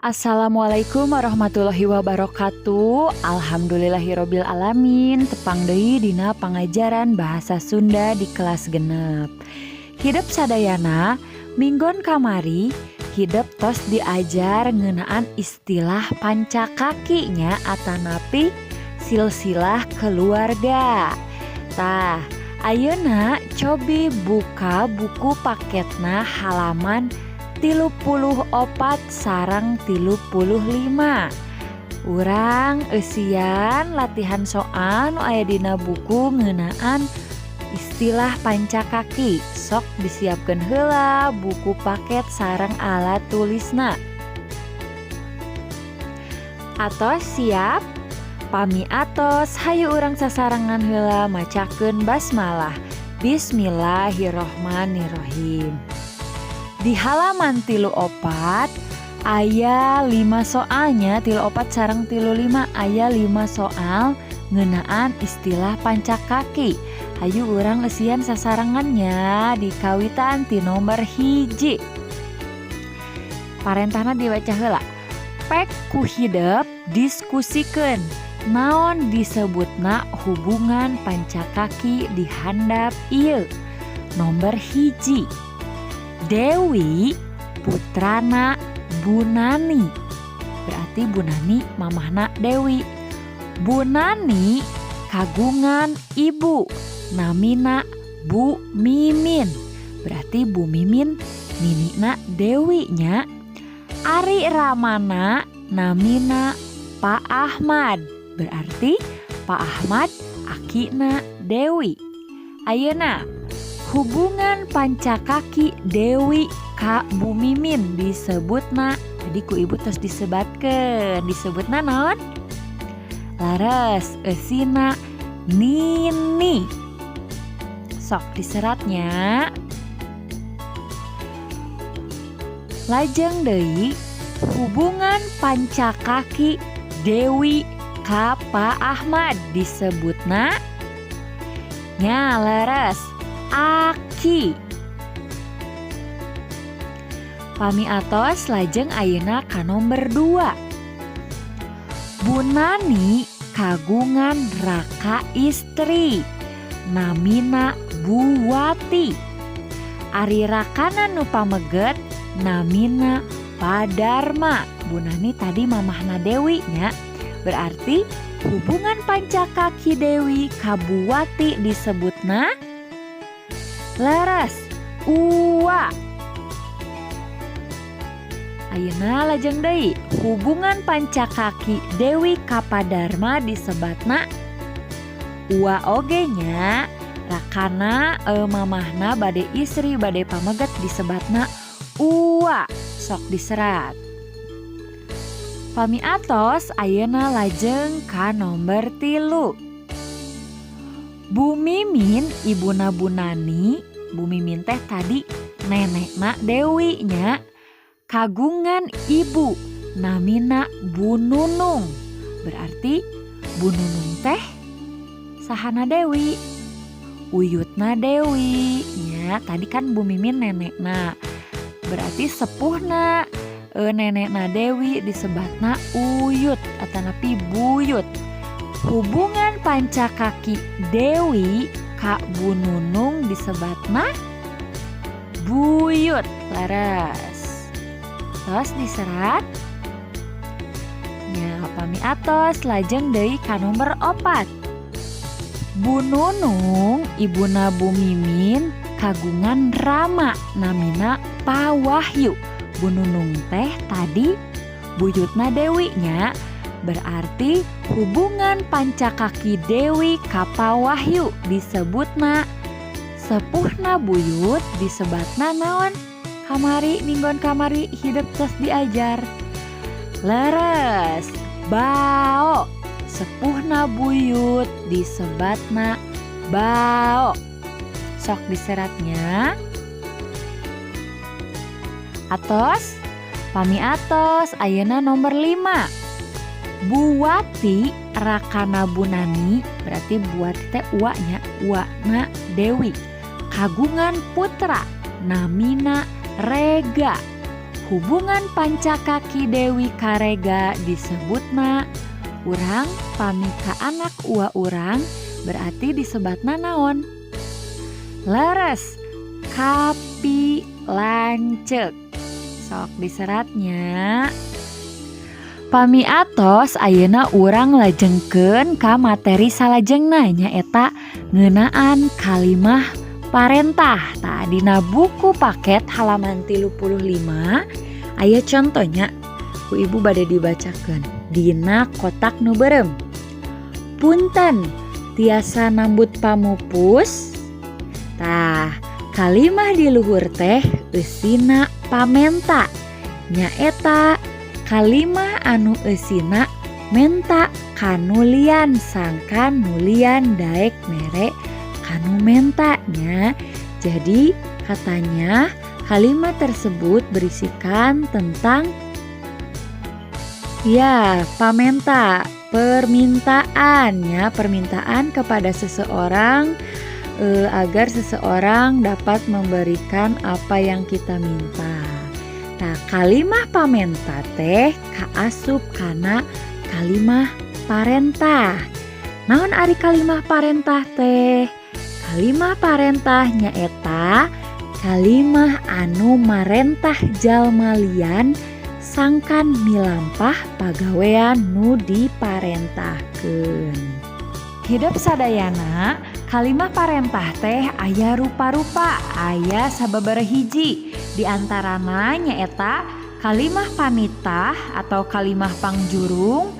Assalamualaikum warahmatullahi wabarakatuh. Alhamdulillahirabbil alamin. Tepang deui dina pangajaran bahasa Sunda di kelas 6. Hidep sadayana, minggon kamari hidep tos diajar ngeunaan istilah pancakaki nya atanapi silsilah keluarga. Tah, ayeuna cobi buka buku paketna halaman 34 sareng 35. Urang eusian latihan soal nu aya dina buku ngeunaan istilah pancakaki. Sok disiapkeun heula buku paket sareng alat tulisna. Atos siap? Pami atos, hayu urang sasarengan heula macakeun basmalah. Bismillahirrohmanirrohim. Di halaman 34 aya 5 soalnya, 34 sareng 35 aya 5 soal ngeunaan istilah pancakaki. Hayu urang eusian sasarengan nya, dikawitan ti nomor 1. Parentahna dibaca heula. Pek ku hidep diskusikeun naon disebutna hubungan pancakaki di handap ieu. Nomor 1. Dewi putrana Bu Nani. Berarti Bu Nani mamahna Dewi. Bu Nani kagungan ibu namina Bu Mimin. Berarti Bu Mimin ninina Dewi nya. Ari ramana namina Pak Ahmad. Berarti Pak Ahmad akina Dewi. Ayeuna hubungan pancakaki Dewi ka Bu Mimin disebutna, tadi ku ibu tos disebatkeun, disebutna naon? Laras, eusina nini. Sok diseratnya. Lajeng deui, hubungan pancakaki Dewi ka Pak Ahmad disebutna nya, leres, aki. Pami atos, lajeng ayeuna ka nomor 2. Bu Nani kagungan raka istri namina Buwati. Ari rakana nu pameget namina Padarma. Bu Nani tadi mamahna Dewi nya. Berarti hubungan pancakaki Dewi ka Buwati disebutna, leres, uwa. Ayeuna lajeng deui, hubungan pancakaki Dewi ka Padarma disebatna uwa oge nya. Rakana mamahna bade istri bade pameget disebatna uwa. Sok diserat. Pami atos, ayeuna lajeng ka nomor 3. Bu Mimin ibuna Bu Nani. Bu Mimin teh tadi nenekna Dewi nya. Kagungan ibu namina Bu Nunung. Berarti Bu Nunung teh sahana Dewi? Uyutna Dewi nya. Tadi kan Bu Mimin nenekna, berarti sepuhna nenekna Dewi disebatna uyut atanapi buyut. Hubungan pancakaki Dewi ka Bu Nunung disebatna buyut. Leres, tos diserat nya. Pami atos, lajeng deui ka nomor 4. Bu Nunung ibuna Bu Mimin kagungan rama namina Pa Wahyu. Bu Nunung teh tadi buyutna Dewi nya. Berarti hubungan pancakaki Dewi ka Pa Wahyu disebutna, sepuhna buyut disebatna naon? Kamari, minggon kamari hidep tos diajar. Leres, bao. Sepuhna buyut disebatna bao. Sok diseratnya. Atos? Pami atos, ayeuna nomor 5. Buwati rakana Bu Nani, berarti Buwati teh uaknya, uakna Dewi. Kagungan putra namina Rega. Hubungan pancakaki Dewi Karega disebutna urang pami ka anak ua urang berarti disebatna naon? Leres, kapi lanceuk. Sok diseratnya. Pami atos, ayeuna urang lajengkeun ka materi salajengna, nyaeta ngeunaan kalimah parentah. Tah, dina buku paket halaman 35 aya contohnya, ku ibu bade dibacakeun dina kotak nu beureum. Punten, tiasa nambut pamupus? Tah, kalimah di luhur teh eusina pamenta, nyaeta kalimah anu eusina menta kanu lian sangkan nu lian daek mere kanu menta nya. Jadi katanya kalimat tersebut berisikan tentang ya pamenta, permintaan ya, permintaan kepada seseorang agar seseorang dapat memberikan apa yang kita minta. Nah, kalimah pamenta teh kaasup kana kalimah parentah. Naon ari kalimah parentah teh? Kalimah parentah nyaeta kalimah anu marentah jalma lian sangkan milampah pagawean nu diparentahkeun. Hidep sadayana, kalimah parentah teh aya rupa-rupa, aya sababaraha hiji. Di antarana nyaeta kalimah panitah atau kalimah pangjurung,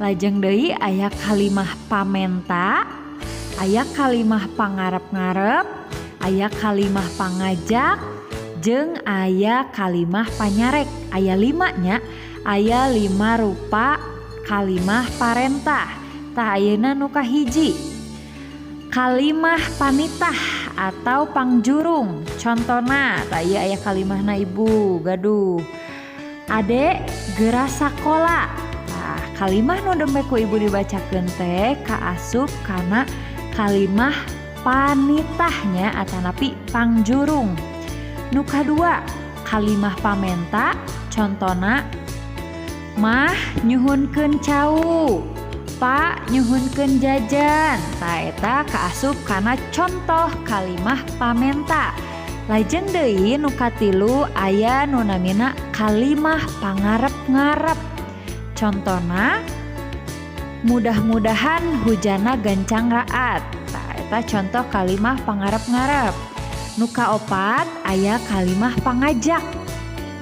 lajeng deui aya kalimah pamenta, aya kalimah pangarep-ngarep, aya kalimah pangajak, jeung aya kalimah panyarek. Aya lima nya, aya lima rupa kalimah parentah. Tah, ayeuna nu kahiji, kalimah panitah atau pangjurung. Contona, tah, ieu aya kalimahna ibu gaduh. Ade, gera sakola. Tah, kalimah nu nembe ku ibu dibacakeun teh kaasup kana kalimah panitahnya atanapi pangjurung. Nu kadua, kalimah pamenta, contona Mah, nyuhunkeun cau. Pak, nyuhunkeun jajan. Tah, eta kaasup kana contoh kalimah pamenta. Lajeng deui nu katilu aya nu namina kalimah pangarep-ngarep. Contona mudah-mudahan hujanna gancang raat. Tah, eta contoh kalimah pangarep-ngarep. Nu kaopat aya kalimah pangajak.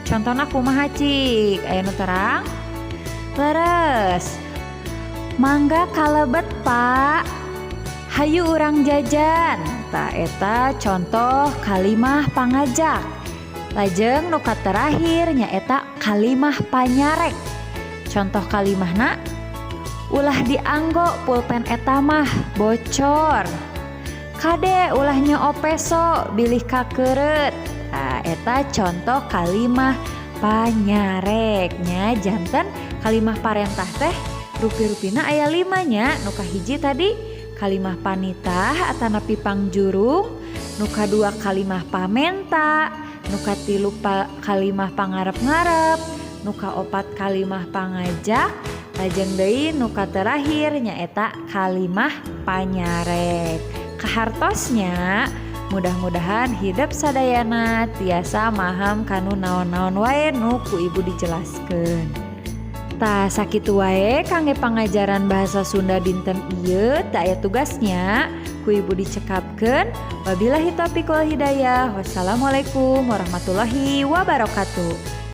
Contona kumaha cik? Aya nu terang? Leres. Mangga kalebet, Pak. Hayu urang jajan. Tah, eta contoh kalimah pangajak. Lajeng nu terakhir nyaeta kalimah panyarek. Contoh kalimahna ulah dianggo pulpen eta mah, bocor. Kade, ulah nyoo peso, bilih kakeureut. Nah, eta contoh kalimah panyareknya. Janten kalimah parentah teh rupi-rupina aya lima nya. Nu kahiji tadi kalimah panitah atanapi pangjurung, nu kadua kalimah pamenta, nu katilu kalimah pangarep-ngarep, nu kaopat kalimah pangajak, lajeng deui nu terakhir nyaeta kalimah panyarek. Kahartosnya, mudah-mudahan hidep sadayana tiasa maham kanu naon-naon wae nu ku ibu dijelaskeun. Tah, sakitu wae kangge pangajaran bahasa Sunda dinten ieu. Teu aya tugasnya, ku ibu dicekapkeun. Wabillahi taufiq wal hidayah. Wassalamualaikum warahmatullahi wabarakatuh.